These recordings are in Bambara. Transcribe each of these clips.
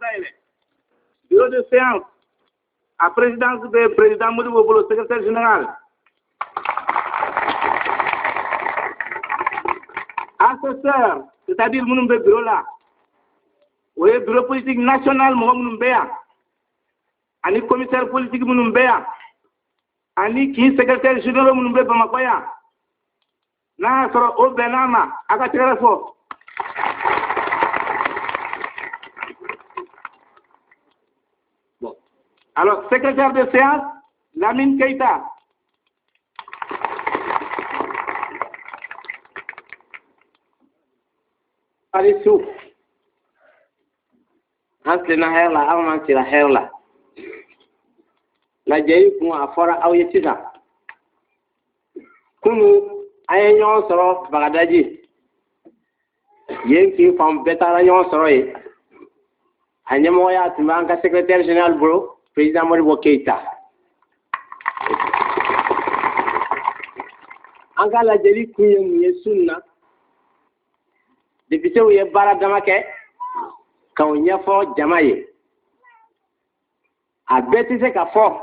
dayɛlɛ. Bureau de séance, a présidence bɛ président Modibo bolo, secrétaire général. Assesseur, c'est-à-dire minnu bɛ bureau la, o ye bureau politique national mɔgɔ minnu bɛ yan, ani commissaire politique minnu bɛ yan, ani kin secrétaire généraux minnu bɛ Bamakɔ yan. N'a y'a sɔrɔ o bɛnn'a ma, a ka tɛgɛrɛ fɔ. Bon. Alors, secrétaire de séance, Lamine Keita. Ali su. An tilenna hɛrɛ la, aw m'an sira hɛrɛ la. Lajɛli kun a fɔra aw ye sisan. Kunu an ye ɲɔgɔn sɔrɔ Bagadaji. Yen kin fan bɛɛ taara ɲɔgɔn sɔrɔ yen. A ɲɛmɔgɔya tun bɛ an ka secrétaire général bolo, président Modibo Keita. An ka lajɛli kun ye mun ye su in na? Députéw ye baara dama kɛ k'o ɲɛfɔ jama ye. A bɛɛ tɛ se ka fɔ.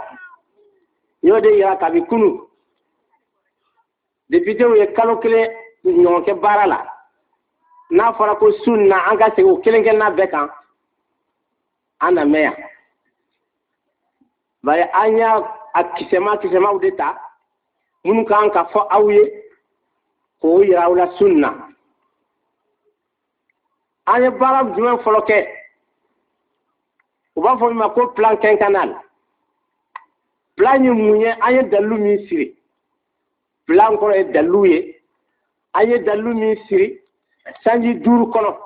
N y'o de yira kabi kunu. Députéw ye kalo kelen ɲɔgɔn kɛ baara la. N'a fɔra ko su in na an ka segin o kelen kelenna bɛɛ kan, an na mɛn yan. Bari an y'a a kisɛma kisɛmaw de ta minnu kan ka fɔ aw ye k'o yira aw la su in na. An ye baara jumɛn fɔlɔ kɛ? U b'a fɔ min ma ko plan quinquennal. Plan ye mun ye? An ye dalilu min siri. Plan kɔrɔ ye dalilu ye. An ye dalilu min siri sanji 5 kɔnɔ,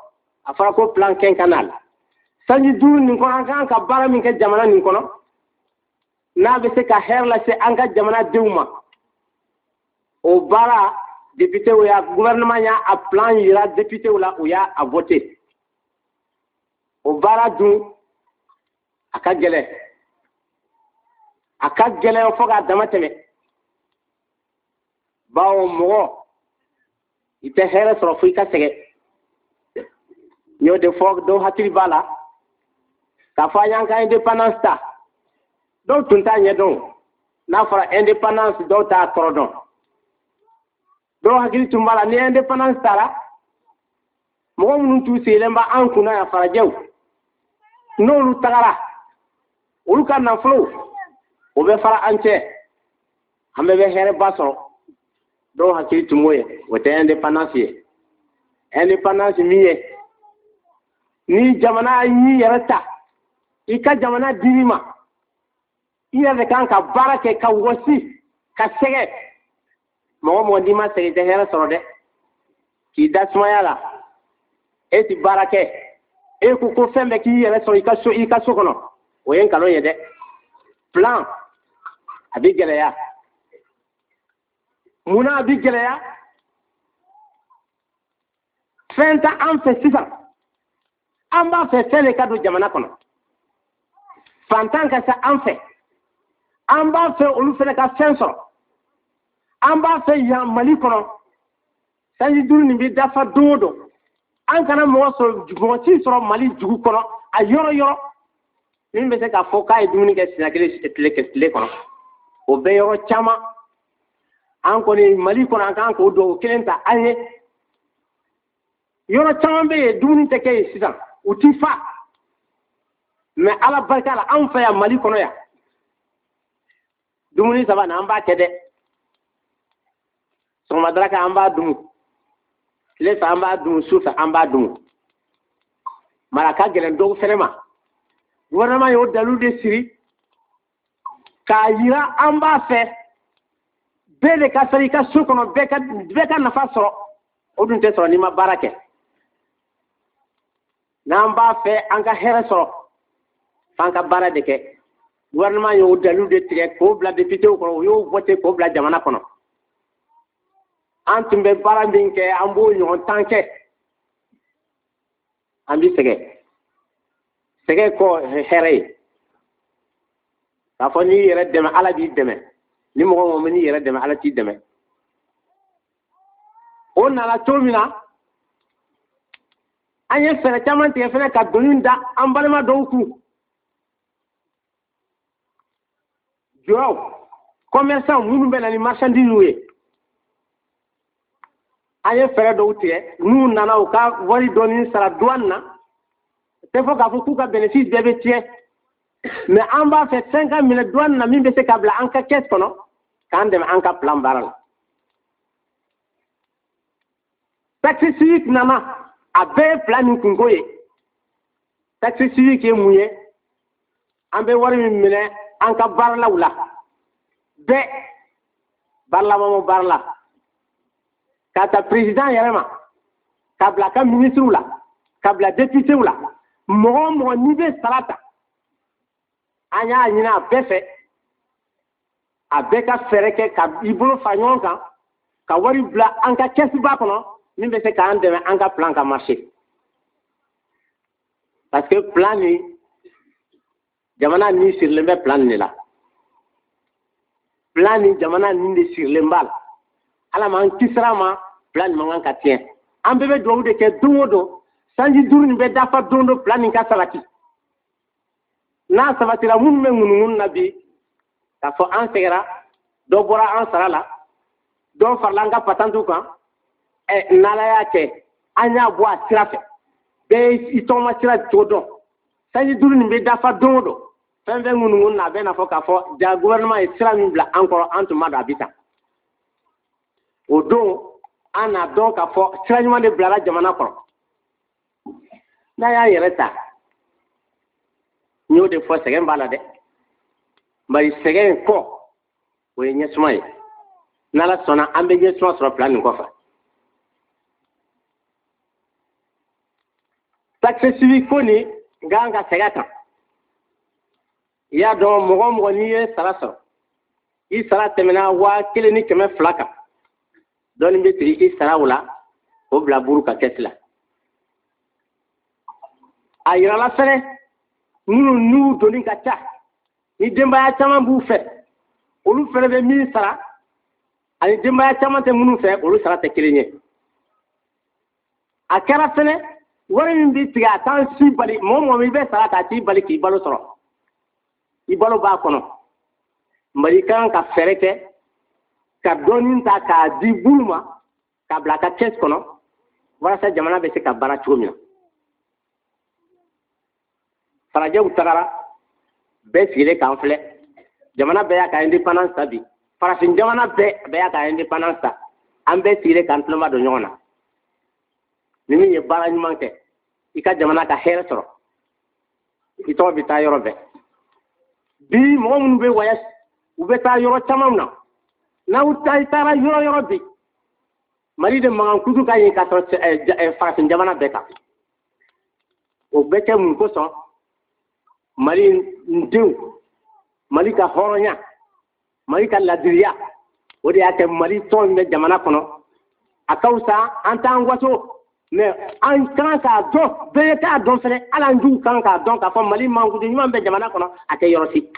a fɔra ko plan quinquennal. Sanji 5 nin kɔnɔ, an kan ka baara min kɛ jamana nin kɔnɔ, n'a bɛ se ka hɛrɛ lase an ka jamanadenw ma, o baara députéw y'a, gouvernement y'a a plan yira députéw la, u y'a a voté. O baara dun a ka gɛlɛn, a ka gɛlɛn fo k'a dama tɛmɛ. Bawo mɔgɔ i tɛ hɛrɛ sɔrɔ fo i ka sɛgɛn. N y'o de fɔ, dɔw hakili b'a la k'a fɔ an y'an ka indépendance ta, dɔw tun t'a ɲɛdɔn. N'a fɔra indépendance, dɔw t'a kɔrɔ dɔn. Dɔw hakili tun b'a la ni indépendance tara, mɔgɔ minnu tun sigilen bɛ an kunna yan farajɛw, n'olu tagara, olu ka nafolo o bɛ fara an cɛ, an bɛɛ bɛ hɛrɛba sɔrɔ. Dɔw hakili tun b'o ye, o tɛ indépendance ye. Indépendance min ye, ni jamana y'i yɛrɛ ta, i ka jamana dir'i ma, i yɛrɛ de kan ka baara kɛ, ka wɔsi, ka sɛgɛn. Mɔgɔ mɔgɔ n'i ma sɛgɛn, i tɛ hɛrɛ sɔrɔ dɛ. K'i da sumaya la, e ti baara kɛ, e ko ko fɛn bɛɛ k'i yɛrɛ sɔrɔ i ka so kɔnɔ, o ye nkalon ye dɛ. Plan a bi gɛlɛya. Munna a bi gɛlɛya? Fɛn tɛ an fɛ sisan. An b'a fɛ fɛn de ka don jamana kɔnɔ. Fantan ka se an fɛ. An b'a fɛ olu fɛnɛ ka fɛn sɔrɔ. An b'a fɛ yan Mali kɔnɔ, sanji 5 nin bɛ dafa don o don. An kana mɔgɔ si sɔrɔ Mali dugu kɔnɔ, a yɔrɔ yɔrɔ, min bɛ se k'a fɔ k'a ye dumuni kɛ siɲɛ kelen tile kɔnɔ. O bɛ yɔrɔ caman. An kɔni Mali kɔnɔ, an kan k'o duwawu kelen ta an ye. Yɔrɔ caman bɛ yen, dumuni tɛ kɛ yen sisan, u ti fa. Mais Ala barika la, anw fɛ yan Mali kɔnɔ yan, dumuni 3 na an b'a kɛ dɛ. Sɔgɔma daraka an b'a dun, tile fɛ an b'a dun, su fɛ an b'a dun. Mara ka gɛlɛn dɔw fɛnɛ ma. Gouvernement y'o dalilu de siri k'a yira an b'a fɛ bɛɛ de ka sara i ka so kɔnɔ, bɛɛ ka nafa sɔrɔ. O dun tɛ sɔrɔ n'i ma baara kɛ. N'an b'a fɛ an ka hɛrɛ sɔrɔ, f'an ka baara de kɛ. Gouvernement y'o dalilu de tigɛ k'o bila députéw kɔrɔ, u y'o voté k'o bila jamana kɔnɔ. An tun bɛ baara min kɛ, an b'o ɲɔgɔn tan kɛ. An bi sɛgɛn. Sɛgɛn kɔ hɛrɛ ye. K'a fɔ n'i yɛrɛ dɛmɛ, Ala b'i dɛmɛ. Ni mɔgɔ o mɔgɔ n'i yɛrɛ dɛmɛ, Ala t'i dɛmɛ. O nana cogo min na, An ye fɛɛrɛ caman tigɛ fɛnɛ ka doni da an balima dɔw kun. Jɔw, commerçant minnu bɛ na ni marchandise ye, an ye fɛɛrɛ dɔw tigɛ. N'u nana, u ka wari dɔɔni sara douane na. Tɛ fɔ k'a fɔ k'u ka bénéfice bɛɛ bɛ tiɲɛ, mais an b'a fɛ fɛn ka minɛ douane na min bɛ se ka bila an ka caisse kɔnɔ k'an dɛmɛ an ka plan baara la. Taxe civique nana, a bɛɛ ye plan nin kunko ye. Taxe civique ye mun ye? An bɛ wari min minɛ an ka baaralaw la, bɛɛ baaralama o baara la, k'a ta président yɛrɛ ma, k'a bila a ka ministrew la, k'a bila députéw la, mɔgɔ o mɔgɔ n'i bɛ sara ta, an y'a ɲini a bɛɛ fɛ, a bɛɛ ka fɛɛrɛ kɛ ka i bolo fara ɲɔgɔn kan ka wari bila an ka kɛsiba kɔnɔ min bɛ se k'an dɛmɛ an ka plan ka marcher, parce que plan nin, jamana ni sirilen bɛ plan nin de la. Plan ni jamana nin de sirilen b'a la. Ala m'an kisira ma, plan nin man kan ka tiɲɛ. An bɛɛ bɛ dugawu de kɛ don o don, sanji 5 nin bɛ dafa don dɔ, plan nin ka sabati. N'a sabatira, minnu bɛ ŋunuŋunu na bi k'a fɔ an sɛgɛra, dɔ bɔra an sara la, dɔ farala an ka patantiw kan, ɛ n'Ala y'a kɛ an y'a bɔ a sira fɛ, bɛɛ i tɔgɔma sira cogo dɔn. Sanji 5 nin bɛ dafa don o don, fɛn fɛn ŋunuŋunu na, a bɛ n'a fɔ k'a fɔ ja gouvernement ye sira min bila an kɔrɔ, an tun ma dɔn a bɛ tan. O don an n'a dɔn k'a fɔ sira ɲuman de bilara jamana kɔrɔ. N'a y'an yɛrɛ ta, n y'o de fɔ, sɛgɛn b'a la dɛ, bari sɛgɛn in kɔ, o ye ɲɛsuma ye. N'Ala sɔnna, an bɛ ɲɛsuma sɔrɔ plan nin kɔfɛ. Taxe civique ko nin n kan ka sɛgɛn a kan. I y'a dɔn, mɔgɔ o mɔgɔ n'i ye sara sɔrɔ, i sara tɛmɛna 1200 kan, dɔɔnin bɛ tigɛ i sara o la k'o bila buru ka kɛsi la. A yirala fɛnɛ, minnu n'u doni ka ca, ni denbaya caman b'u fɛ, olu fɛnɛ bɛ min sara ani denbaya caman tɛ minnu fɛ, olu sara tɛ kelen ye. A kɛra fɛnɛ, wari min bɛ tigɛ, a t'an si bali. Mɔgɔ o mɔgɔ i bɛ sara k'a t'i bali k'i balo sɔrɔ, i balo b'a kɔnɔ. Mali kan ka fɛɛrɛ kɛ ka dɔɔnin ta k'a di buru ma k'a bila a ka kɛsi kɔnɔ walasa jamana bɛ se ka baara cogo min na. Farajɛw tagara, bɛɛ sigilen k'an filɛ. Jamana bɛɛ y'a ka indépendance ta bi, farafin jamana bɛɛ y'a ka indépendance ta. An bɛɛ sigilen k'an tuloma don ɲɔgɔn na. Ni min ye baara ɲuman kɛ, i ka jamana ka hɛrɛ sɔrɔ, i tɔgɔ bɛ taa yɔrɔ bɛɛ. Bi mɔgɔ minnu bɛ voyage, u bɛ taa yɔrɔ caman na. N'aw taara yɔrɔ yɔrɔ bi, Mali de mankan kutu ka ɲi ka sɔrɔ farafin jamana bɛɛ kan. O bɛ kɛ mun kosɔn? Mali denw, Mali ka hɔrɔnya, Mali ka ladiriya, o de y'a kɛ Mali tɔn min bɛ jamana kɔnɔ. A ka fisa an t'an waso, mais an kan k'a dɔn, bɛɛ k'a dɔn fɛnɛ, hali an jugu kan k'a dɔn k'a fɔ Mali mankutu ɲuman bɛ jamana kɔnɔ, a tɛ yɔrɔ si.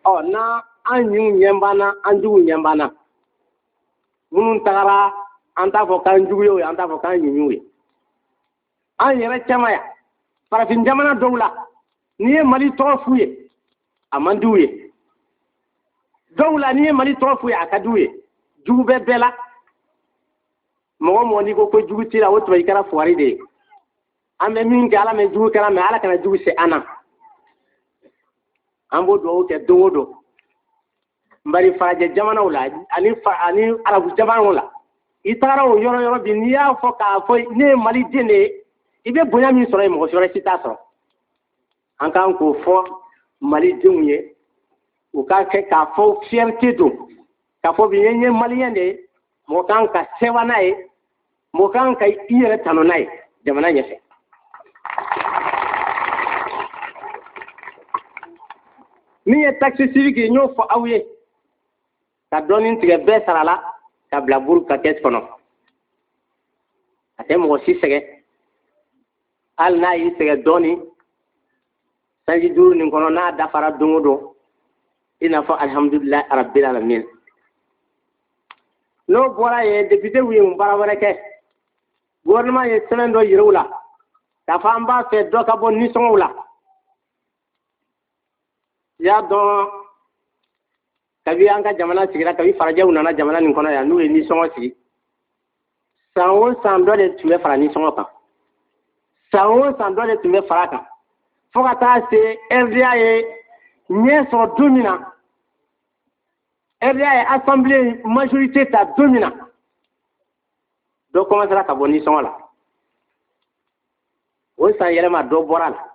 Ɔ n'an an ɲinw ɲɛ b'an na, an juguw ɲɛ b'an na. Minnu tagara, an t'a fɔ k'an jugu ye o ye, an t'a fɔ k'an ɲinw ye. An yɛrɛ caman yan, farafin jamana dɔw la, n'i ye Mali tɔgɔ f'u ye, a man di u ye. Dɔw la, n'i ye Mali tɔgɔ f'u ye, a ka di u ye. Jugu bɛ bɛɛ la. Mɔgɔ mɔgɔ n'i ko ko jugu t'i la, o tuma i kɛra fugari de ye. An bɛ min kɛ, Ala mɛ jugu kɛra, mɛ Ala kana jugu se an na. An b'o dugawu kɛ don o don. Bari farajɛ jamanaw la ani arabu jamanaw la, i tagara o yɔrɔ yɔrɔ bi, n'i y'a fɔ k'a fɔ ne ye Mali den de ye, i bɛ bonya min sɔrɔ yen, mɔgɔ wɛrɛ si t'a sɔrɔ. An kan k'o fɔ Malidenw ye, u k'a kɛ k'a fɔ fierté don, k'a fɔ bi n ye maliyɛn de ye. Mɔgɔ kan ka sɛwa n'a ye, mɔgɔ kan ka i yɛrɛ tanu n'a ye jamana ɲɛfɛ. Min ye taxe civique ye, n y'o fɔ aw ye, ka dɔɔnin tigɛ bɛɛ sara la ka bila buru ka kɛsi kɔnɔ. A tɛ mɔgɔ si sɛgɛn, hali n'a y'i sɛgɛn dɔɔnin sanji 5 nin kɔnɔ, n'a dafara don o don, i n'a fɔ alihamudulilayi arabil alamin. N'o bɔra yen, député ye mun baara wɛrɛ kɛ? Gouvernement ye sɛbɛn dɔ yira u la k'a fɔ an b'a fɛ dɔ ka bɔ nisɔngɔw la. I y'a dɔn, kabi an ka jamana sigira, kabi farajɛw nana jamana nin kɔnɔ yan, n'u ye nisɔngɔ sigi, san o san dɔ de tun bɛ fara nisɔngɔ kan, san o san dɔ de tun bɛ fara kan, fo ka taa se RDA ye ɲɛ sɔrɔ don min na, RDA ye assemblée majorité ta don min na, dɔ commencera ka bɔ nisɔngɔ la. O san yɛlɛma dɔ bɔra la.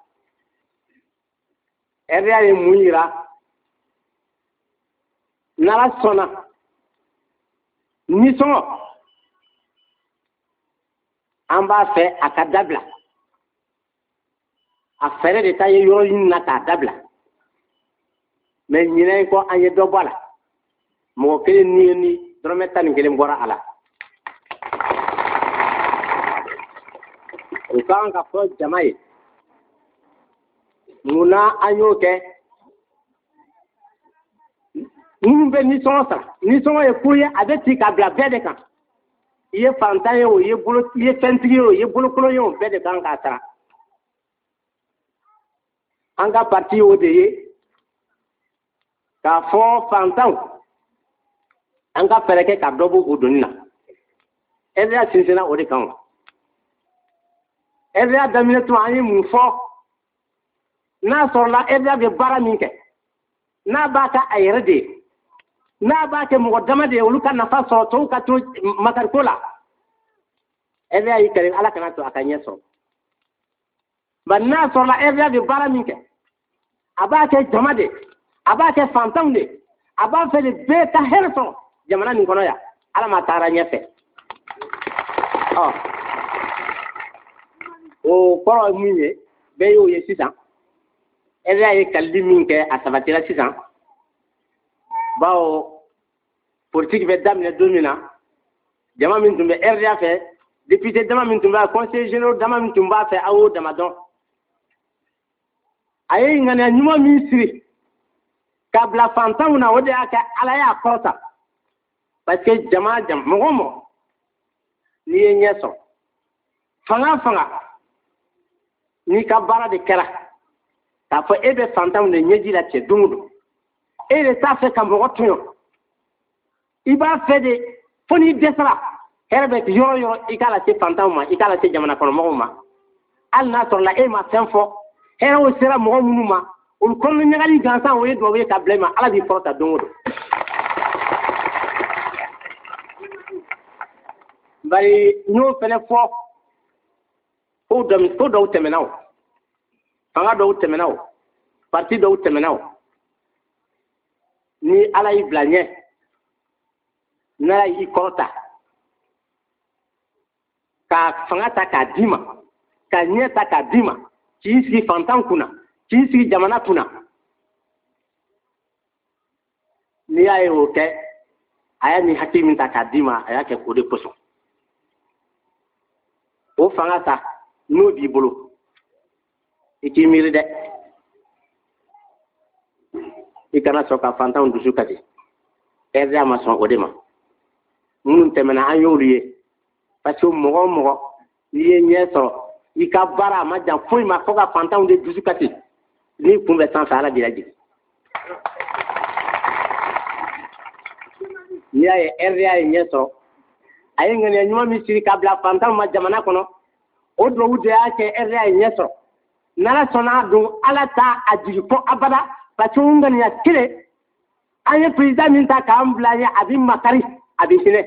RDA ye mun yira? N'Ala sɔnna, nisɔngɔ, an b'a fɛ a ka dabila. A fɛɛrɛ de ta ye yɔrɔ ɲini na k'a dabila. Mais ɲinɛ kɔ, an ye dɔ bɔ a la. Mɔgɔ kelen ni dɔrɔmɛ 11 bɔra a la. O kan ka fɔ jama ye. Munna an y'o kɛ? Minnu bɛ nisɔngɔ sara, nisɔngɔ ye ko ye, a bɛ ci ka bila bɛɛ de kan. I ye fantan ye o, i ye bolo, i ye fɛntigi ye o, i ye bolokolon ye o, bɛɛ de kan k'a sara. An ka parti y'o de ye k'a fɔ fantanw, an ka fɛɛrɛ kɛ ka dɔ bɔ o doni na. RDA sinsinna o de kan. O RDA daminɛ tuma, an ye mun fɔ? N'a sɔrɔla RDA bɛ baara min kɛ, n'a b'a kɛ a yɛrɛ de ye, n'a b'a kɛ mɔgɔ dama de ye, olu ka nafa sɔrɔ, tɔw ka to makariko la, RDA y'i kari, Ala kana to a ka ɲɛ sɔrɔ. Bari n'a sɔrɔla RDA bɛ baara min kɛ, a b'a kɛ jama de, a b'a kɛ fantanw de, a b'a fɛ de bɛɛ ka hɛrɛ sɔrɔ jamana nin kɔnɔ yan, Ala ma taara ɲɛfɛ. Ɔ, o kɔrɔ ye mun ye? Bɛɛ y'o ye sisan. RDA ye kalili min kɛ, a sabatira sisan, bawo politique bɛ daminɛ don min na, jama min tun bɛ RDA fɛ, député dama min tun b'a, conseiller général dama min tun b'a fɛ, aw y'o dama dɔn. A ye ŋaniya ɲuman min siri k'a bila fantanw na, o de y'a kɛ Ala y'a kɔrɔta. Parce que jama jama, mɔgɔ o mɔgɔ n'i ye ɲɛ sɔrɔ, fanga fanga, n'i ka baara de kɛra k'a fɔ e bɛ fantanw de ɲɛji la cɛ don o don, e de t'a fɛ ka mɔgɔ tɔɲɔ, i b'a fɛ de fo n'i dɛsɛra, hɛrɛ bɛ yɔrɔ o yɔrɔ, i k'a lase fantanw ma, i k'a lase jamana kɔnɔmɔgɔw ma. Hali n'a sɔrɔla e ma fɛn fɔ, hɛrɛw sera mɔgɔ minnu ma, olu kɔnɔna ɲagali gansan, o ye duwawu ye ka bila i ma. Ala b'i kɔrɔta don o don. Bari n y'o fɛnɛ fɔ, ko dɔw tɛmɛna o, fanga dɔw tɛmɛna o, parti dɔw tɛmɛna o. Ni Ala y'i bila ɲɛ, n'Ala y'i kɔrɔta ka fanga ta k'a d'i ma, ka ɲɛ ta k'a d'i ma, k'i sigi fantan kunna, k'i sigi jamana kunna, n'i y'a ye o kɛ, a y'a ni hakili min ta k'a d'i ma, a y'a kɛ o de kosɔn. O fanga ta, n'o b'i bolo, i k'i miiri dɛ, i kana sɔn ka fantanw dusu kasi. RDA ma sɔn o de ma. Minnu tɛmɛna, an y'olu ye. Parce que mɔgɔ o mɔgɔ n'i ye ɲɛ sɔrɔ, i ka baara a ma jan foyi ma fo ka fantanw de dusu kasi, n'i kun bɛ sanfɛ, Ala b'i lajigin. N'i y'a ye RDA ye ɲɛ sɔrɔ, a ye ŋaniya ɲuman min siri k'a bila fantanw ma jamana kɔnɔ, o duwawu de y'a kɛ RDA ye ɲɛ sɔrɔ. N'Ala sɔnna don, Ala t'a a jigi fo abada. Parce que o ŋaniya kelen, an ye président min ta k'an bila ɲɛ, a bɛ makari, a bɛ hinɛ.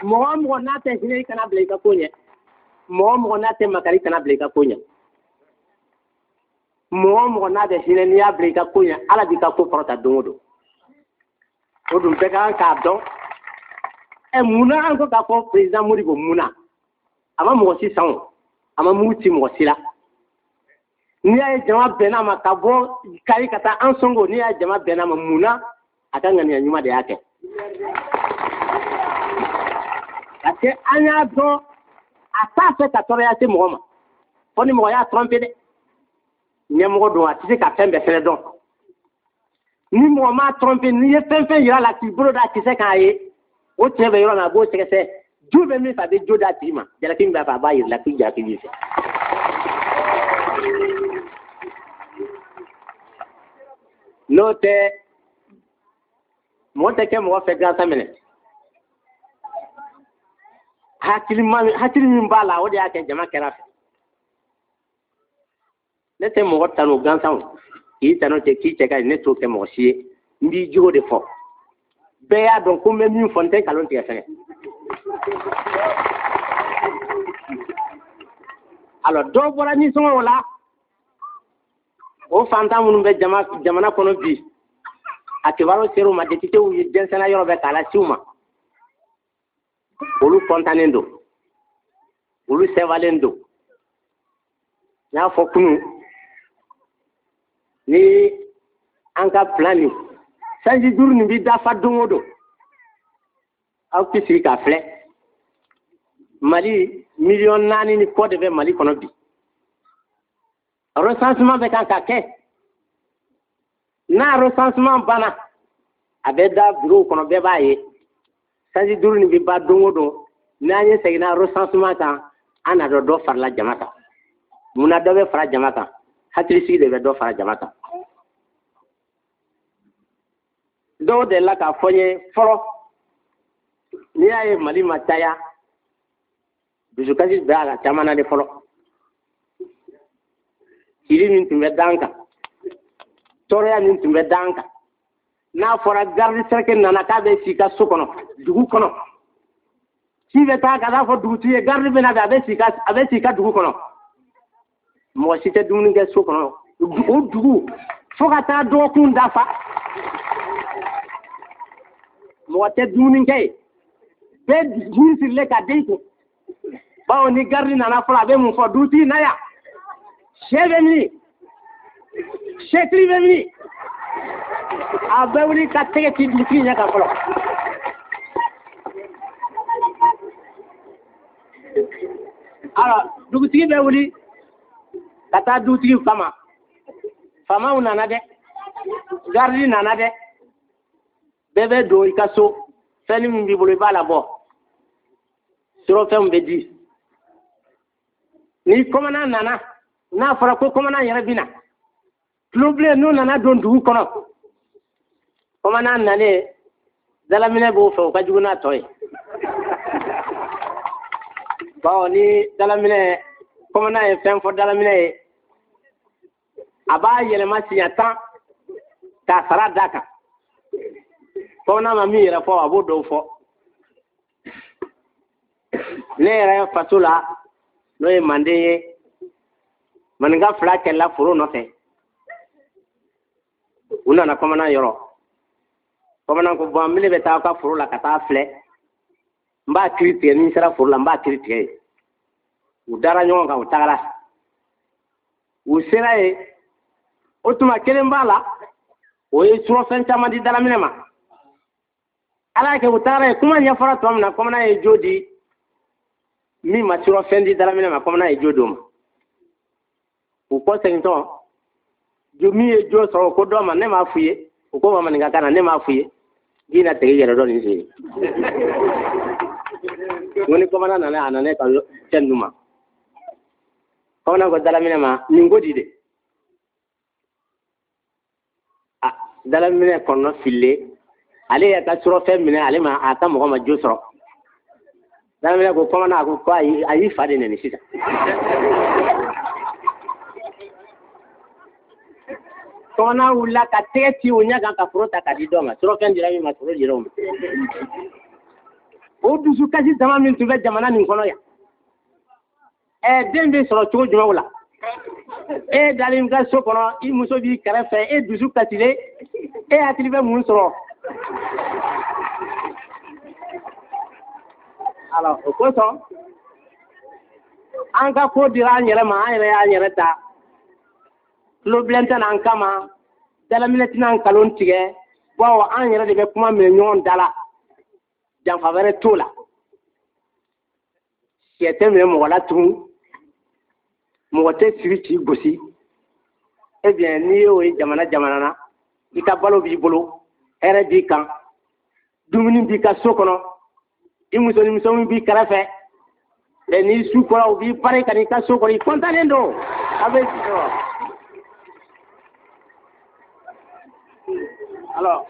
Mɔgɔ o mɔgɔ n'a tɛ hinɛ, i kana bila i ka ko ɲɛ. Mɔgɔ o mɔgɔ n'a tɛ makari, i kana bila i ka ko ɲɛ. Mɔgɔ o mɔgɔ n'a bɛ hinɛ, n'i y'a bila i ka ko ɲɛ, Ala b'i ka ko kɔrɔta don o don. O dun bɛɛ kan k'a dɔn. Ɛ, munna an ko k'a fɔ président Modibo? Munna a ma mɔgɔ si san o, a ma mugu ci mɔgɔ si la? N'i y'a ye jama bɛnna ma ka bɔ Kayi ka taa an Sɔngo, n'i y'a ye jama bɛnna ma, munna? A ka ŋaniya ɲuman de y'a kɛ. Parce que an y'a dɔn a t'a fɛ ka tɔɔrɔya se mɔgɔ ma, fo ni mɔgɔ y'a tromper dɛ. Ɲɛmɔgɔ don, a tɛ se ka fɛn bɛɛ fɛnɛ dɔn. Ni mɔgɔ m'a tromper, n'i ye fɛn fɛn yira a la k'i bolo da kisɛ kan a ye, o tiɲɛ bɛ yɔrɔ min a b'o sɛgɛsɛ. Jo bɛ min fɛ, a bɛ jo d'a tigi ma. Jalaki min b'a fɛ, a b'a yir'i la k'i jalaki b'i fɛ. N'o tɛ, mɔgɔ tɛ kɛ mɔgɔ fɛ gansan minɛ. Hakili min b'a la, o de y'a kɛ jama kɛra fɛ. Ne tɛ mɔgɔ tanu gansan k'i tanu tɛ k'i cɛ ka ɲi, ne t'o kɛ mɔgɔ si ye. N b'i jogo de fɔ. Bɛɛ y'a dɔn ko n bɛ min fɔ, n tɛ nkalon tigɛ fɛnɛ. Alors dɔw bɔra nisɔngɔw la, o fantan minnu bɛ jamana kɔnɔ bi, a kibaru ser'u ma, députéw ye dɛnsɛnna yɔrɔ bɛɛ k'a lase u ma. Olu kɔntannen don, olu sɛwalen don. N y'a fɔ kunun, ni an ka plan nin sanji duuru nin bi dafa don o don, aw tɛ sigi k'a filɛ. Mali miliyɔn naani ni kɔ de bɛ Mali kɔnɔ bi. Recensement bɛ kan ka kɛ. N'a recensement banna, a bɛ da bureau kɔnɔ, bɛɛ b'a ye. Sanji duuru nin bi ban don o don, n'an ye seginna recensement kan, an n'a dɔn dɔ farala jama kan. Munna dɔ bɛ fara jama kan? Hakilisigi de bɛ dɔ fara jama kan. Dɔw delila k'a fɔ n ye fɔlɔ, n'i y'a ye Mali ma caya, dusukasi bɛ a la caman na de fɔlɔ. Kiri min tun bɛ d'an kan, tɔɔrɔya min tun bɛ d'an kan, n'a fɔra garde cercle nana k'a bɛ sigi ka so kɔnɔ, dugu kɔnɔ, ci bɛ taa ka taa fɔ dugutigi ye, garde bɛ na bi, a bɛ sigi ka dugu kɔnɔ. Mɔgɔ si tɛ dumuni kɛ so kɔnɔ, o dugu fo ka taa dɔgɔkun dafa, mɔgɔ tɛ dumuni kɛ yen. Bɛɛ jin sirilen ka den kun. Bawo ni garde nana fɔlɔ, a bɛ mun fɔ? Dugutigi na yan, sɛ bɛ min, sɛtiri bɛ min, a bɛ wuli ka tɛgɛ ci dugutigi ɲɛ kan fɔlɔ. Alors dugutigi bɛ wuli ka taa dugutigi kama. Faamaw nana dɛ, garde nana dɛ, bɛɛ bɛ don i ka so, fɛn min b'i bolo i b'a labɔ, surɔfɛnw bɛ di. Ni kɔmana nana, n'a fɔra ko kɔmana yɛrɛ bɛ na, tulobilen n'u nana don dugu kɔnɔ, kɔmana nalen dalaminɛ b'o fɛ, o ka jugu n'a tɔ ye. Bawo ni dalaminɛ kɔmana ye fɛn fɔ dalaminɛ ye, a b'a yɛlɛma siɲɛ 10 k'a sara d'a kan. Kɔmana ma min yɛrɛ fɔ, a b'o dɔw fɔ. Ne yɛrɛ faso la, n'o ye Manden ye, maninka fila kɛlɛla foro nɔfɛ. U nana kɔmana yɔrɔ. Kɔmana ko bɔn, ne bɛ taa aw ka foro la ka taa filɛ, n b'a kiri tigɛ, ni n sera foro la n b'a kiri tigɛ yen. U dara ɲɔgɔn kan, u tagara. U sera yen, o tuma kelen b'a la, o ye surɔfɛn caman di dalaminɛ ma. Ala y'a kɛ u tagara yen, kuma ɲɛfɔra tuma min na, kɔmana ye jo di min ma surɔfɛn di dalaminɛ ma, kɔmana ye jo d'o ma. U kɔ segintɔ, jo min ye jo sɔrɔ, o ko dɔ ma, ne m'a f'u ye, o ko ma maninka kan na, ne m'a f'u ye, k'i na tɛgɛ yɛrɛ dɔ nin sen. Ko ni kɔmana nana, a nana ne ka fɛn d'u ma. Kɔmana ko dalaminɛ ma, nin ko di de? A dalaminɛ kɔnɔ fililen, ale y'a ka surɔfɛn minɛ, ale ma a ka mɔgɔ ma jo sɔrɔ. Dalaminɛ ko kɔmana, a ko ko ayi, a y'i fa de nɛni sisan. Kɔmana wulila ka tɛgɛ ci o ɲɛ kan ka foro ta ka di dɔ ma, surɔfɛn dira min ma, foro dira o ma. O dusukasi dama min tun bɛ jamana nin kɔnɔ yan, den bɛ sɔrɔ cogo jumɛn o la? E dalen ka so kɔnɔ, i muso b'i kɛrɛfɛ, e dusu kasilen, e hakili bɛ mun sɔrɔ? Alors o kosɔn an ka ko dira an yɛrɛ ma, an yɛrɛ y'an yɛrɛ ta. Tulobilen tɛ n'an kama, dalaminɛ tɛna an nkalon tigɛ, bawo an yɛrɛ de bɛ kuma minɛ ɲɔgɔn da la, janfa wɛrɛ t'o la. Sɛ tɛ minɛ mɔgɔ la tugun, mɔgɔ tɛ siri k'i gosi. Eh bien, n'i y'o ye jamana jamana na, I ka balo b'i bolo, hɛrɛ b'i kan, dumuni b'i ka so kɔnɔ, i musoninmisɛnninw b'i kɛrɛfɛ, ɛ n'i su kɔrɔ u b'i pari ka n'i ka so kɔnɔ, i kɔntannen don. A bɛ alors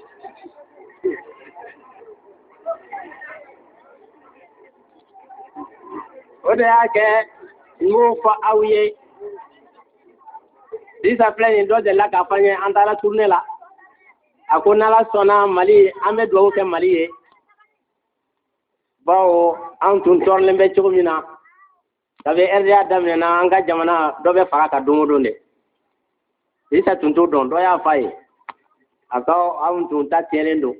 o de y'a kɛ n b'o fɔ aw ye. Sisan filɛ nin dɔ delila k'a fɔ n ye, an taara tournée la, a ko n'Ala sɔnna Mali, an bɛ dugawu kɛ Mali ye, bawo an tun tɔɔrɔlen bɛ cogo min na kabi RDA daminɛna, an ka jamana dɔ bɛ fara kan don o don dɛ. Isa tun t'o dɔn, dɔ y'a f'a ye, a ko anw tun ta tiɲɛnen don.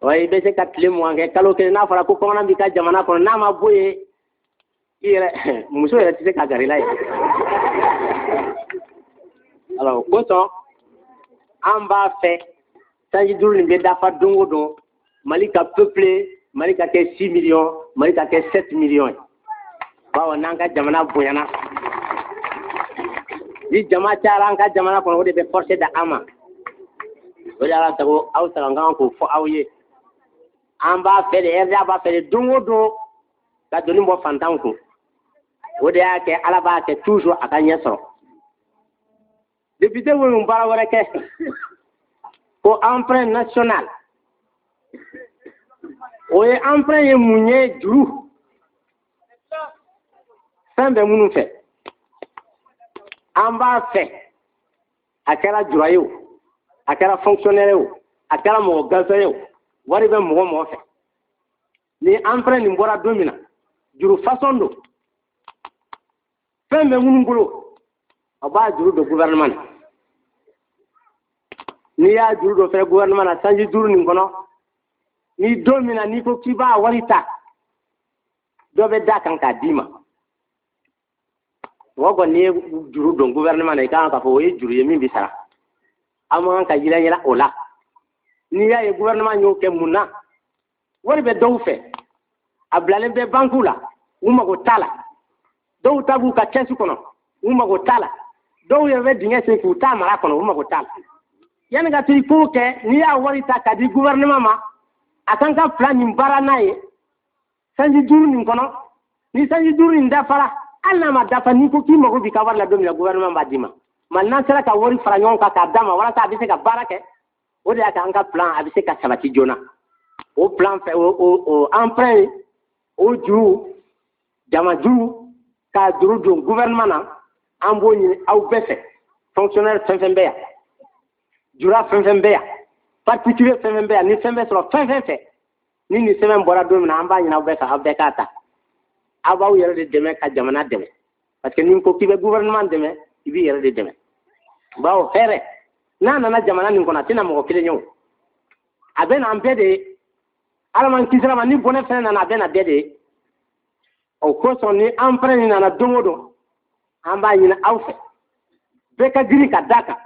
Wa i bɛ se ka tile 20 kɛ, kalo kelen, n'a fɔra ko kɔngɔn b'i ka jamana kɔnɔ, n'a ma bɔ yen, i yɛrɛ muso yɛrɛ tɛ se ka gɛrɛ i la yen. Alors o kosɔn an b'a fɛ sanji duuru nin bɛ dafa don o don, Mali ka peuplé, Mali ka kɛ 6 millions, Mali ka kɛ 7 millions ye. Bawo n'an ka jamana bonyana, ni jama cayara an ka jamana kɔnɔ, o de bɛ force da an ma. O de y'Ala sago aw sago, an kan k'o fɔ aw ye. An b'a fɛ de, RDA b'a fɛ de don o don ka doni bɔ fantanw kun. O de y'a kɛ Ala b'a kɛ toujours a ka ɲɛ sɔrɔ. Député minnu baara wɛrɛ kɛ ko emprunt national, o ye emprunt ye mun ye? Juru fɛn bɛ minnu fɛ, an b'a fɛ a kɛra jura ye o, a kɛra fonctionnaire ye o, a kɛra mɔgɔ gansan ye o, wari bɛ mɔgɔ mɔgɔ fɛ, ni emprunt nin bɔra don min na, juru façon don, fɛn bɛ minnu bolo, a b'a juru don gouvernement na. N'i y'a juru don fɛnɛ gouvernement na sanji duuru nin kɔnɔ, ni don min na n'i ko k'i b'a wari ta, dɔ bɛ d'a kan k'a d'i ma. Mɔgɔ kɔni, n'i ye juru don gouvernement na, i ka kan k'a fɔ o ye juru ye min bɛ sara. An man kan ka yɛlɛ yɛlɛ o la. N'i y'a ye gouvernement y'o kɛ, mun na? Wari bɛ dɔw fɛ, a bilalen bɛ banque la, u mago t'a la. Dɔw ta b'u ka kɛsu kɔnɔ, u mago t'a la. Dɔw yɛrɛ bɛ dingɛ sen k'u ta mara kɔnɔ, u mago t'a la. Yanni ka to i k'o kɛ, n'i y'a wari ta k'a di gouvernement ma, a kan ka plan nin baara n'a ye sanji duuru nin kɔnɔ. Ni sanji duuru nin dafara, hali n'a ma dafa, n'i ko k'i mago b'i ka wari la don min na, gouvernement b'a d'i ma. Ma n'an sera ka wari fara ɲɔgɔn kan k'a d'a ma walasa a bɛ se ka baara kɛ, o de y'a kɛ an ka plan a bɛ se ka sabati joona. O plan fɛ, o emprunt, o juru, jama juru, k'a juru don gouvernement na, an b'o ɲini aw bɛɛ fɛ. Fonctionnaire fɛn fɛn bɛ yan, jura fɛn fɛn bɛ yan, particulier fɛn fɛn bɛ yan, ni fɛn bɛ sɔrɔ fɛn fɛn fɛ, ni nin sɛbɛn bɔra don min na, an b'a ɲini aw bɛɛ fɛ, aw bɛɛ k'a ta. Aw b'aw yɛrɛ de dɛmɛ ka jamana dɛmɛ, parce que n'i ko k'i bɛ gouvernement dɛmɛ, i b'i yɛrɛ de dɛmɛ. Bawo hɛrɛ n'a nana jamana nin kɔnɔ, a tɛna mɔgɔ kelen ye o, a bɛ na an bɛɛ de ye. Ala m'an kisira ma, ni bɔnɛ fɛnɛ nana, a bɛ na bɛɛ de ye. O kosɔn ni emprunt nin nana don o don, an b'a ɲini aw fɛ, bɛɛ ka girin ka d'a kan.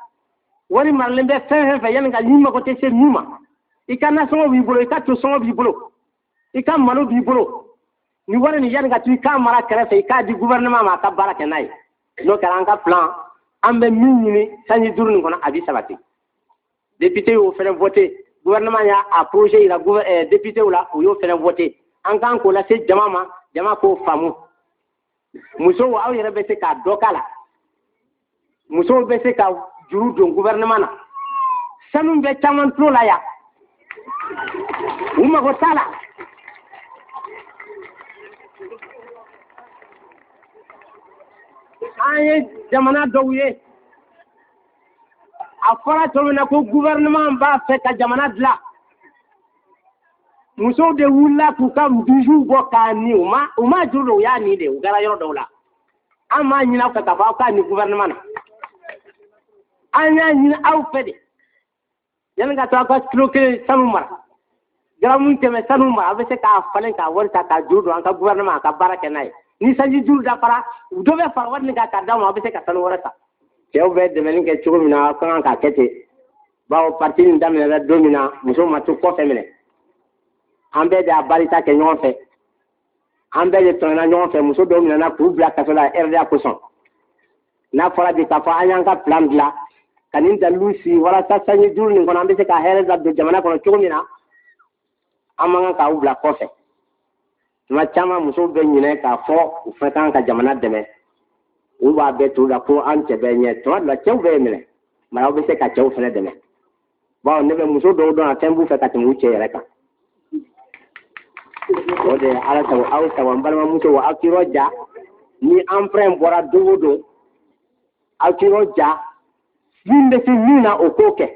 Wari maralen bɛ fɛn fɛn fɛ, yanni ka n'i mago tɛ se min ma, i ka nasɔngɔ b'i bolo, i ka tosɔngɔ b'i bolo, i ka malo b'i bolo, ni wari nin, yanni ka to i k'a mara kɛrɛfɛ, i k'a di gouvernement ma a ka baara kɛ n'a ye. N'o kɛra, an ka plan an bɛ min ɲini sanji duuru nin kɔnɔ, a bɛ sabati. Député y'o fɛnɛ voté, gouvernement y'a a projet yira député la, u y'o fɛnɛ voté. An kan k'o lase jama ma, jama k'o faamu. Musow, aw yɛrɛ bɛ se k'a dɔ k'a la. Musow bɛ se ka juru don gouvernement na. Sanu bɛ caman tulo la yan, u mago t'a la. An ye jamana dɔw ye, a fɔra cogo min na ko gouvernement b'a fɛ ka jamana dilan, musow de wulila k'u ka bijoux bɔ k'a ni. U ma juru don, u y'a ni de. U kɛra yɔrɔ dɔw la. An m'a ɲini aw fɛ k'a fɔ aw k'a ni gouvernement na, an y'a ɲini aw fɛ de, yanni ka to aw ka kilo kelen sanu mara, garamu 100 sanu mara, aw bɛ se k'a falen k'a wari ta k'a juru don an ka gouvernement a ka baara kɛ n'a ye. Ni sanji juru dafara, dɔ bɛ fara wari nin kan k'a d'aw ma, aw bɛ se ka sanu wɛrɛ ta. Cɛw bɛ dɛmɛni kɛ cogo min na, aw ka kan k'a kɛ ten, bawo parti nin daminɛna don min na, musow ma to kɔfɛ minɛ. An bɛɛ de y'a barita kɛ ɲɔgɔn fɛ, an bɛɛ de tɔɲɔna ɲɔgɔn fɛ. Muso dɔw minɛna k'u bila kaso la RDA kosɔn. N'a fɔra bi k'a fɔ an y'an ka plan dilan. Ka nin dalilu sigi walasa sanji 5 nin kɔnɔ an bɛ se ka hɛrɛ ladon jamana kɔnɔ cogo min na, an man kan k'aw bila kɔfɛ. Tuma caman musow bɛ ɲinɛ k'a fɔ u fana kan ka jamana dɛmɛ. Olu b'a bɛɛ to la ko an cɛ bɛ ɲɛ. Tuma dɔ la cɛw bɛ minɛ, mɛ aw bɛ se ka cɛw fana dɛmɛ. Bawo ne bɛ muso dɔw dɔn, a fɛn b'u fɛ ka tɛmɛ u cɛ yɛrɛ kan. O de ye Ala sago aw sago, n balimamusow, aw k'i yɔrɔ ja. Ni emprunt bɔra don o don, aw k'i yɔrɔ ja. Min bɛ se min na, o k'o kɛ.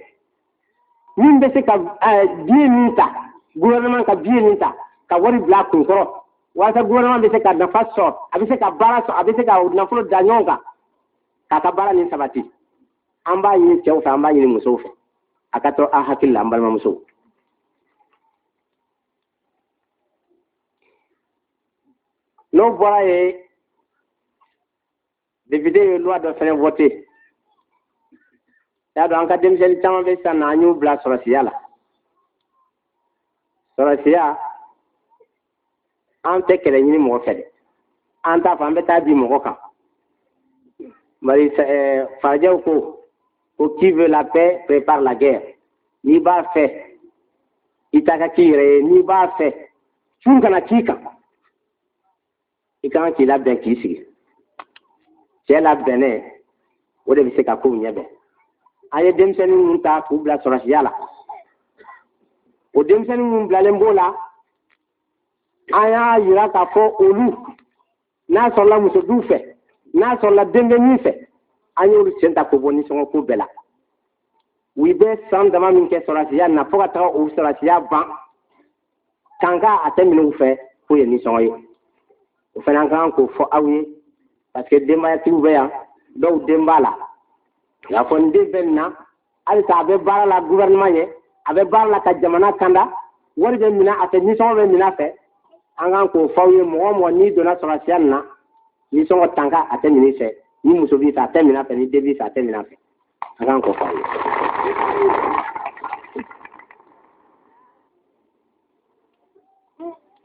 Min bɛ se ka billet min ta, gouvernement ka billet min ta, ka wari bila a kun kɔrɔ, walasa gouvernement bɛ se ka nafa sɔrɔ, a bɛ se ka baara sɔrɔ, a bɛ se ka nafolo da ɲɔgɔn kan k'a ka baara nin sabati. An b'a ɲini cɛw fɛ, an b'a ɲini musow fɛ. A ka to aw hakili la, an balimamusow. N'o bɔra yen, député ye loi dɔ fɛnɛ voté. Y'a dɔn an ka denmisɛnnin caman bɛ sisan na, an y'u bila sɔrɔsiya la. Sɔrɔsiya, an tɛ kɛlɛ ɲini mɔgɔ fɛ dɛ. An t'a fɔ an bɛ taa di mɔgɔ kan. Bari farajɛw ko qui veut la paix prépare la guerre. N'i b'a fɛ i ta ka k'i yɛrɛ ye, n'i b'a fɛ fun kana k'i kan, i kan k'i labɛn k'i sigi. Cɛ labɛnnen, o de bɛ se ka kow ɲɛbɛn. An ye denmisɛnnin minnu ta k'u bila sɔrɔsiya la, o denmisɛnnin minnu bilalen b'o la, an y'a yira k'a fɔ olu n'a sɔrɔla muso b'u fɛ, n'a sɔrɔla den bɛ min fɛ, an y'olu sen ta k'o bɔ nisɔngɔ ko bɛɛ la. U bɛ san dama min kɛ sɔrɔsiya na fo ka taga o sɔrɔsiya ban, kanka a tɛ minɛ u fɛ k'o ye nisɔngɔ ye. O fana an kan k'o fɔ aw ye, parce que denbayatigiw bɛ yan, dɔw den b'a la. K'a fɔ n den bɛ nin na, halisa a bɛ baara la gouvernement ye, a bɛ baara la ka jamana kanda, wari bɛ minɛ a fɛ, nisɔngɔ bɛ minɛ a fɛ. An kan k'o fɔ aw ye, mɔgɔ o mɔgɔ n'i donna sɔrɔsiya nin na, nisɔngɔ tanka a tɛ minɛ i fɛ, ni muso b'i fɛ a tɛ minɛ a fɛ, ni den b'i fɛ a tɛ minɛ a fɛ. An kan k'o fɔ aw ye.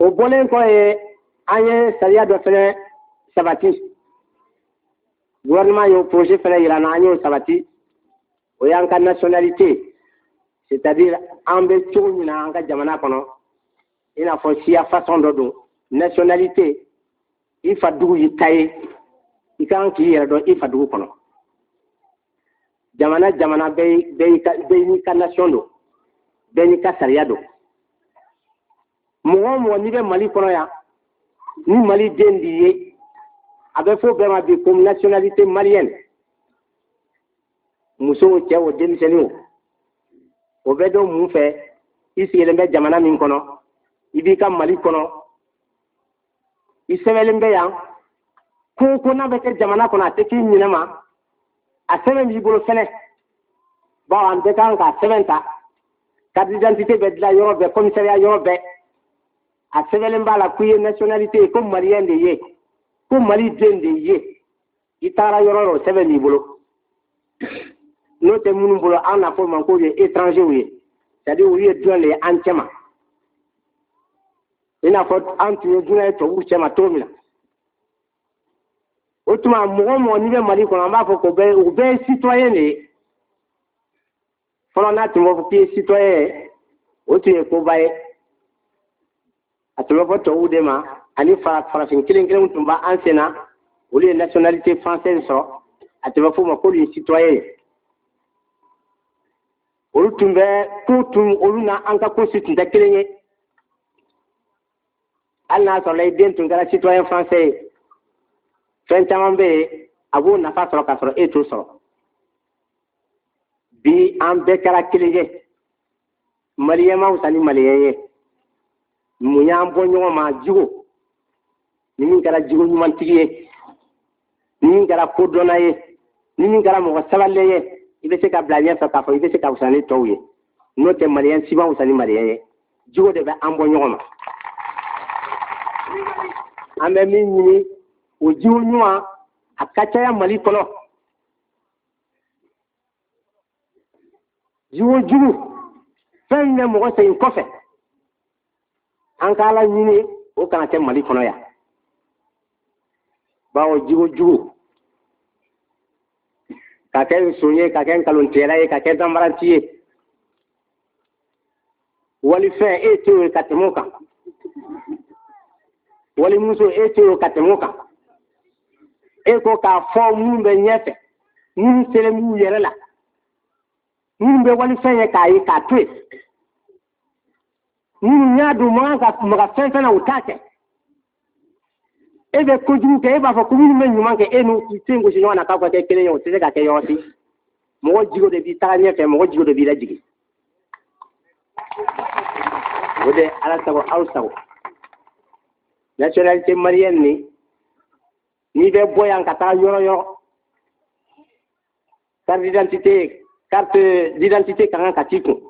O bɔlen kɔ ye, an ye sariya dɔ fɛnɛ sabati. Gouvernement y'o projet fɛnɛ yira an na, an y'o sabati. O y'an ka nationalité, c'est-à-dire an bɛ cogo min na an ka jamana kɔnɔ, i n'a fɔ siya façon dɔ don. Nationalité, i fa dugu y'i ta ye, i kan k'i yɛrɛ dɔn i fa dugu kɔnɔ. Jamana jamana bɛɛ n'i ka nation don, bɛɛ n'i ka sariya don. Mɔgɔ o mɔgɔ n'i bɛ Mali kɔnɔ yan, ni Mali den b'i ye, a bɛ fɔ bɛɛ ma bi ko nationalité malienne. Muso o, cɛ o, denmisɛnnin o, o bɛ dɔn mun fɛ? I sigilen bɛ jamana min kɔnɔ, i b'i ka Mali kɔnɔ, i sɛbɛnlen bɛ yan. Ko o ko n'a bɛ kɛ jamana kɔnɔ, a tɛ k'i ɲinɛ ma, a sɛbɛn b'i bolo fɛnɛ. Bawo an bɛɛ kan k'a sɛbɛn ta. Carte d'identité bɛ dilan yɔrɔ bɛɛ, commissariat yɔrɔ bɛɛ, a sɛbɛnlen b'a la k'i ye nationalité ye, ko malien de ye, ko Mali den de ye. I taara yɔrɔ o yɔrɔ, o sɛbɛn b'i bolo. N'o tɛ minnu bolo, an n'a fɔ o ma k'o ye étranger ye, c'est-à-dire olu ye dunan de ye an cɛma, i n'a fɔ an tun ye dunan ye tubabuw cɛma cogo min na. O tuma mɔgɔ o mɔgɔ n'i bɛ Mali kɔnɔ, an b'a fɔ ko o bɛɛ ye citoyen de ye. Fɔlɔ n'a tun b'a fɔ k'i ye citoyen ye, o tun ye koba ye. A tun bɛ fɔ tubabuw de ma, ani farafin kelen kelenw tun b'an sen na, olu ye nationalité française sɔrɔ, a tun bɛ fɔ o ma k'olu ye citoyen ye. Olu tun bɛ ko tun olu na an ka ko si tun tɛ kelen ye. Hali n'a sɔrɔla i den tun kɛra citoyen français ye, fɛn caman bɛ yen a b'o nafa sɔrɔ k'a sɔrɔ e t'o sɔrɔ. Bi an bɛɛ kɛra kelen ye. Maliyɛn ma fisa ni maliyɛn ye. Mun y'an bɔ ɲɔgɔn ma? Jogo. Ni min kɛra jogo ɲumantigi ye, ni min kɛra kodɔnna ye, ni min kɛra mɔgɔ sabalilen ye, i bɛ se ka bila ɲɛfɛ k'a fɔ i bɛ se ka fisa ni tɔw ye. N'o tɛ, maliyɛn si ma fisa ni maliyɛn ye. Jogo de bɛ an bɔ ɲɔgɔn ma. An bɛ min ɲini, o jogo ɲuman a ka caya Mali kɔnɔ. Jogo jugu, fɛn min bɛ mɔgɔ segin kɔfɛ, an ka Ala ɲini o kana kɛ Mali kɔnɔ yan. Bawo jogo jugu, Ka kɛ nson ye, ka kɛ nkalontigɛla ye, ka kɛ danbaranci ye. Walifɛn e t'o ye ka tɛmɛ o kan. Walimuso e t'o ye ka tɛmɛ o kan. E ko k'a fɔ minnu bɛ ɲɛfɛ, minnu selen b'u yɛrɛ la, minnu bɛ walifɛn ye k'a ye k'a to yen, minnu y'a dɔn man kan ka maga fɛn fɛn na u t'a kɛ. E bɛ kojugu kɛ, e b'a fɔ ko minnu bɛ ɲuman kɛ, e n'u sen gosi ɲɔgɔn na k'aw ka kɛ kelen ye, o tɛ se ka kɛ yɔrɔ si. Mɔgɔ jigo de b'i taga ɲɛfɛ, mɔgɔ jigo de b'i lajigin. O de Ala sago aw sago. Nationalité malienne ni, n'i bɛ bɔ yan ka taga yɔrɔ yɔrɔ, carte d'identité, carte d'identité ka kan ka t'i kun.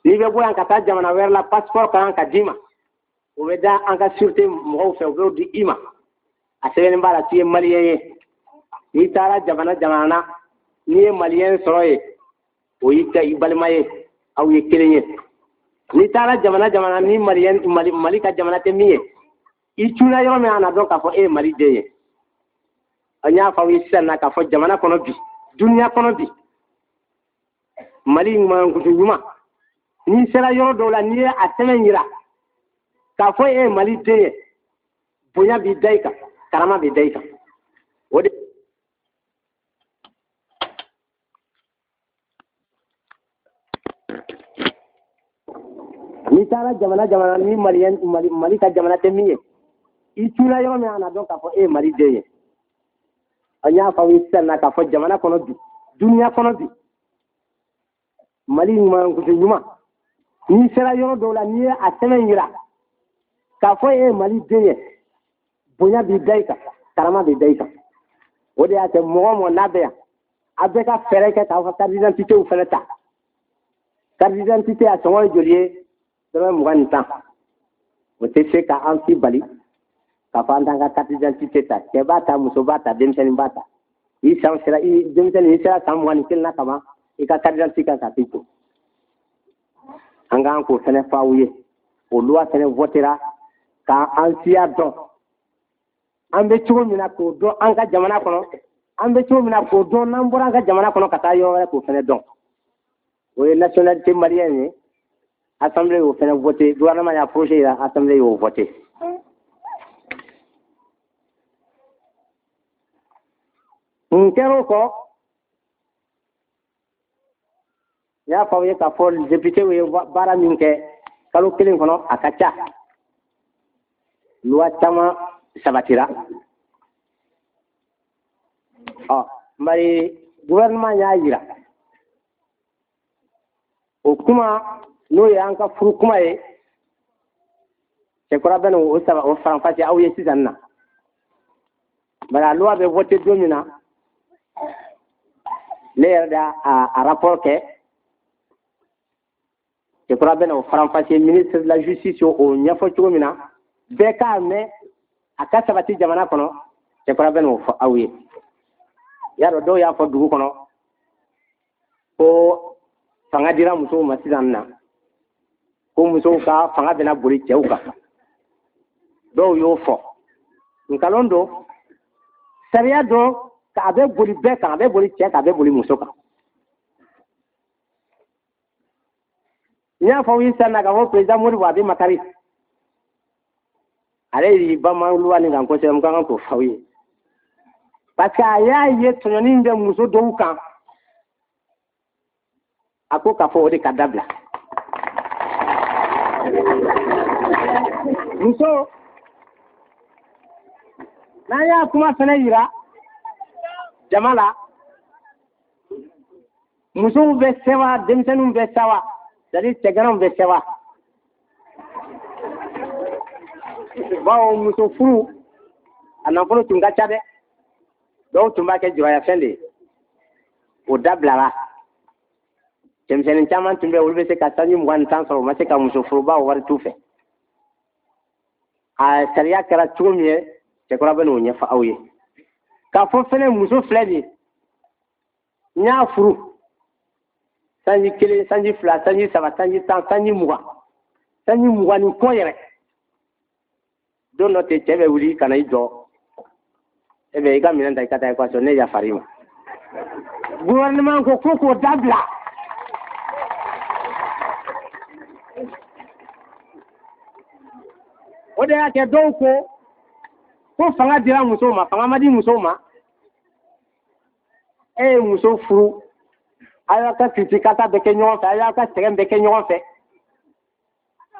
N'i bɛ bɔ yan ka taa jamana wɛrɛ la, passeport ka kan ka d'i ma. O bɛ da an ka sûreté mɔgɔw fɛ, u b'o di i ma. A sɛbɛnnen b'a la k'i ye malien ye. N'i taara jamana jamana na, n'i ye malien sɔrɔ yen, o y'i ka i balima ye, aw ye kelen ye. N'i taara jamana jamana ni malien Mali, Mali ka jamana tɛ min ye, i cunna yɔrɔ min, a na dɔn k'a fɔ e ye Mali den ye. An y'a fɔ aw ye sisan na k'a fɔ jamana kɔnɔ bi, duniya kɔnɔ bi, Mali mankutu ɲuman, n'i sera yɔrɔ dɔw la, n'i ye a sɛbɛn yira k'a fɔ e ye Mali den ye, bonya b'i da i kan, karama b'i da i kan. O de n'i taara jamana jamana ni malien Mali, Mali ka jamana tɛ min ye, i cunna yɔrɔ min, a na dɔn k'a fɔ e ye Mali den ye. An y'a fɔ aw ye sisan na k'a fɔ jamana kɔnɔ bi, duniya kɔnɔ bi, Mali mankutu ɲuman, n'i sera yɔrɔ dɔw la, n'i ye a sɛbɛn yira k'a fɔ e ye Mali den ye, bonya b'i da i kan, karama b'i da i kan. O de y'a kɛ mɔgɔ o mɔgɔ n'a bɛ yan, a bɛɛ ka fɛɛrɛ kɛ k'aw ka carte d'identité fɛnɛ ta. Carte d'identité a sɔngɔ ye joli ye? Dɔrɔmɛ 20 ni 10. O tɛ se ka an si bali k'a fɔ an t'an ka carte d'identité ta. Cɛ b'a ta, muso b'a ta, denmisɛnnin b'a ta. I san sera, i denmisɛnnin, i sera san 21 na kaban, i ka carte d'identité kan ka k'i kun. An k'an k'o fɛnɛ fɔ aw ye. O loi fɛnɛ votera k'an siya dɔn, an bɛ cogo min na k'o dɔn an ka jamana kɔnɔ, an bɛ cogo min na k'o dɔn n'an bɔra an ka jamana kɔnɔ ka taa yɔrɔ wɛrɛ, k'o fɛnɛ dɔn. O ye nationalité malienne ye. Assemblée y'o fɛnɛ voté, gouvernement y'a projet yira, assemblée y'o voté. Mun kɛra o kɔ? N y'a fɔ aw ye k'a fɔ député ye baara min kɛ kalo kelen kɔnɔ, a ka ca. Loi caman sabatira. Ɔ bari gouvernement y'a yira, o kuma n'o ye an ka furu kuma ye, cɛkɔrɔba bɛ n'o saba o faranfasi aw ye sisan na. Bari a loi bɛ voté don min na, ne yɛrɛ de y'a a rapport kɛ. Cɛkɔrɔba bɛ n'o faranfasi, ministre de la justice o ɲɛfɔ cogo min na, bɛɛ k'a mɛn, a ka sabati jamana kɔnɔ. Cɛkɔrɔba bɛ n'o fɔ aw ye. Y'a dɔn dɔw y'a fɔ dugu kɔnɔ ko fanga dira musow ma sisan na, ko musow ka fanga bɛna boli cɛw kan. Dɔw y'o fɔ, nkalon don. Sariya don, a bɛ boli bɛɛ kan, a bɛ boli cɛ kan, a bɛ boli muso kan. N y'a fɔ aw ye sisan na k'a fɔ président Modibo a bɛ makari, ale y'i bama loi nin kan kosɛbɛ. N ka kan k'o fɔ aw ye parce que a y'a ye tɔɲɔni bɛ muso dɔw kan, a ko k'a fɔ o de ka dabila. Muso n'an y'a kuma fɛnɛ yira jama la, musow bɛ sɛwa, denmisɛnninw bɛ sawa, c'est à dire cɛganaw bɛ sɛwa, bawo muso furu a nafolo tun ka ca dɛ. Dɔw tun b'a kɛ jurayafɛn de ye, o dabilara. Cɛmisɛnnin caman tun bɛ, olu bɛ se ka sanji 20 ni 10 sɔrɔ, u ma se ka muso furu, bawo wari t'u fɛ. A sariya kɛra cogo min ye, cɛkɔrɔba bɛ n'o ɲɛfɔ aw ye. K'a fɔ fɛnɛ muso filɛ nin ye, n y'a furu sanji 1, sanji 2, sanji 3, sanji 10, sanji 20, sanji 20 ni kɔ yɛrɛ, don dɔ tɛ cɛ bɛ wuli ka na i jɔ, e bɛ i ka minɛn ta, i ka taa i ka so, ne yafar'i ma. Gouvernement ko ko k'o dabila. O de y'a kɛ dɔw ko ko fanga dira musow ma, fanga ma di musow ma. E ye muso furu, a y'a ka kiritikata bɛɛ kɛ ɲɔgɔn fɛ, a y'a ka sɛgɛn bɛɛ kɛ ɲɔgɔn fɛ.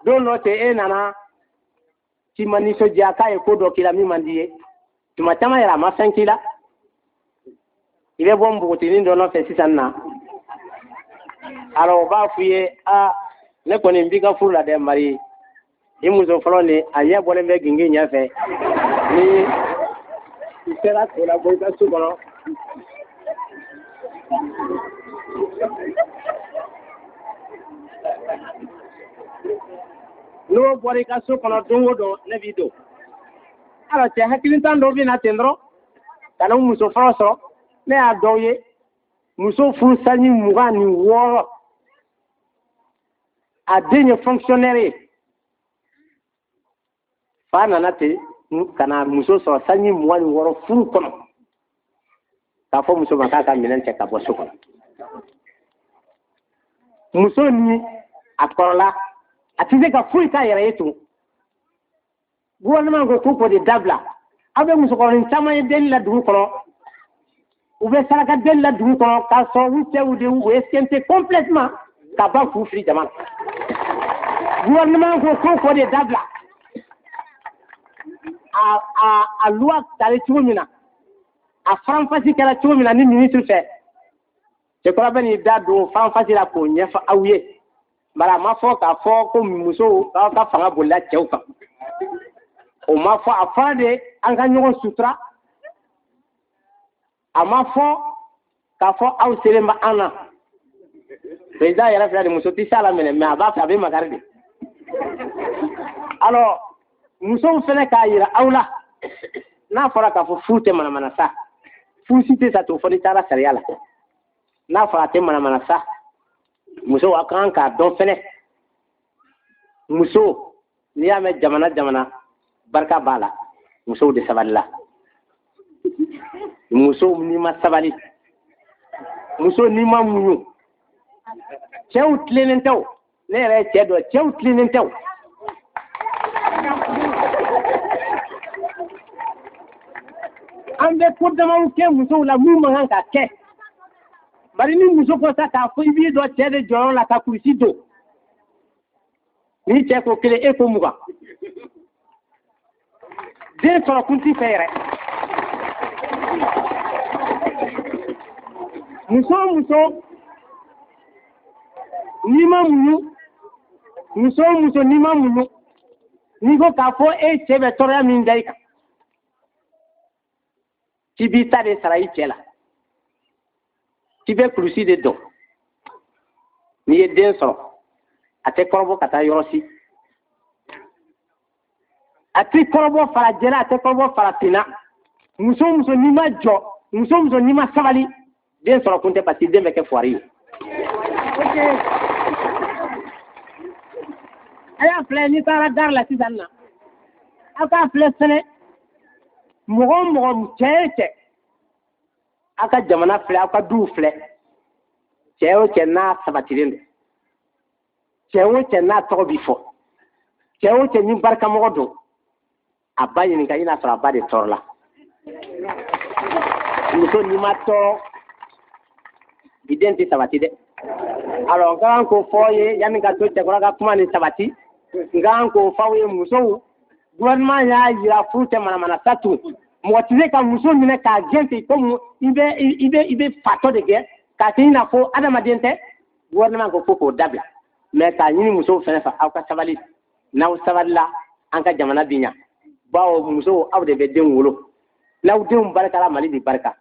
Don dɔ tɛ e nana k'i ma nisɔndiya k'a ye ko dɔ k'i la min man di ye. Tuma caman yɛrɛ a ma fɛn k'i la. I bɛ bɔ npogotiginin dɔ nɔfɛ sisan na. Alors o b'a f'i ye, aa ne kɔni n b'i ka furu la dɛ Mari. I muso fɔlɔ nin a ɲɛ bɔlen bɛ gingin ɲɛfɛ. Ni i sera k'o labɔ i ka so kɔnɔ. N'o bɔra i ka so kɔnɔ don o don ne b'i don. Alors cɛ hakilintan dɔw bɛ na ten dɔrɔn ka na muso fɔlɔ sɔrɔ. Ne y'a dɔw ye muso furu sanji 26, a den ye fonctionnaire ye. Fa nana ten ka na muso sɔrɔ sanji 26 furu kɔnɔ, k'a fɔ muso ma k'a ka minɛn cɛ ka bɔ so kɔnɔ. Muso ni a kɔrɔla, a tɛ se ka foyi k'a yɛrɛ ye tun. Gouvernement ko k'o de dabila. Aw bɛ musokɔrɔnin caman ye deli la dugu kɔnɔ, u bɛ saraka deli la dugu kɔnɔ k'a sɔrɔ u cɛw de y'u esquinté complètement ka ban k'u fili jama la. Gouvernement ko k'o de dabila. A loi talen cogo min na, a faranfasi kɛra cogo min na ni ministre fɛ, cɛkɔrɔba bɛ n'i da don faranfasi la k'o ɲɛfɔ aw ye. Bari a ma fɔ k'a fɔ ko musow k'aw ka fanga bolila cɛw kan. O ma fɔ, a fɔra de an ka ɲɔgɔn sutura. A ma fɔ k'a fɔ aw selen bɛ an na. Président yɛrɛ filɛ nin muso tɛ s'a la minɛ, mais a b'a fɛ a bɛ makari de. Alors musow fɛnɛ k'a yira aw la, n'a fɔra k'a fɔ furu tɛ manamana sa, furu si tɛ sa t'o fɔ n'i taara sariya la. N'a fɔra a tɛ manamana sa, musow a kan k'a dɔn fɛnɛ. Muso n'i y'a mɛn jamana jamana barika b'a la, musow de sabalila. Musow n'i ma sabali, muso n'i ma muɲu, cɛw tilennen tɛ o. Ne yɛrɛ ye cɛ dɔ, cɛw tilennen tɛ o. An bɛ ko damaw kɛ musow la mun man kan ka kɛ. Bari ni muso ko sa k'a fɔ i b'i dɔ cɛ de jɔyɔrɔ la ka kurusi don, ni cɛ ko kelen e ko 20, den sɔrɔ kun t'i fɛ yɛrɛ. Muso o muso n'i ma muɲu, muso o muso n'i ma muɲu, n'i ko k'a fɔ e cɛ bɛ tɔɔrɔya min da i kan, k'i b'i ta de sara i cɛ la, k'i bɛ kurusi de dɔn. N'i ye den sɔrɔ, a tɛ kɔrɔbɔ ka taa yɔrɔ si. A tɛ kɔrɔbɔ farajɛ la, a tɛ kɔrɔbɔ farafinna. Muso o muso n'i ma jɔ, muso o muso n'i ma sabali, den sɔrɔ kun tɛ, parce que den bɛ kɛ fuwari ye. A y'a filɛ n'i taara gare la sisan na, aw k'a filɛ fɛnɛ, mɔgɔ o mɔgɔ, cɛ o cɛ, aw ka jamana filɛ, aw ka duw filɛ, cɛ o cɛ n'a sabatilen don, cɛ o cɛ n'a tɔgɔ bi fɔ, cɛ o cɛ ni barikamɔgɔ don, a ba ɲininka i n'a sɔrɔ a ba de tɔɔrɔla. Muso n'i ma tɔɔrɔ, i den tɛ sabati dɛ. Alors n ka kan k'o fɔ aw ye yanni ka to cɛkɔrɔba ka kuma ni sabati, n ka kan k'o fɔ aw ye musow, gouvernement y'a yira furu tɛ manamana sa tun. Mɔgɔ tɛ se ka muso minɛ k'a gɛn ten komi i bɛ fatɔ de gɛn k'a kɛ i n'a fɔ adamaden tɛ. Gouvernement ko ko k'o dabila. Mais k'a ɲini musow fɛnɛ fɛ, aw ka sabali. N'aw sabalila, an ka jamana bi ɲa. Bawo musow aw de bɛ denw wolo. N'aw denw barikala, Mali bi barika.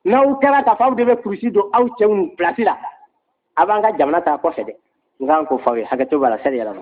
N'aw kɛra k'a fɔ aw de bɛ kurusi don aw cɛw place la, a b'an ka jamana ta kɔfɛ dɛ. N kan k'o fɔ aw ye, hakɛto b'a la, sari yɛrɛ ma.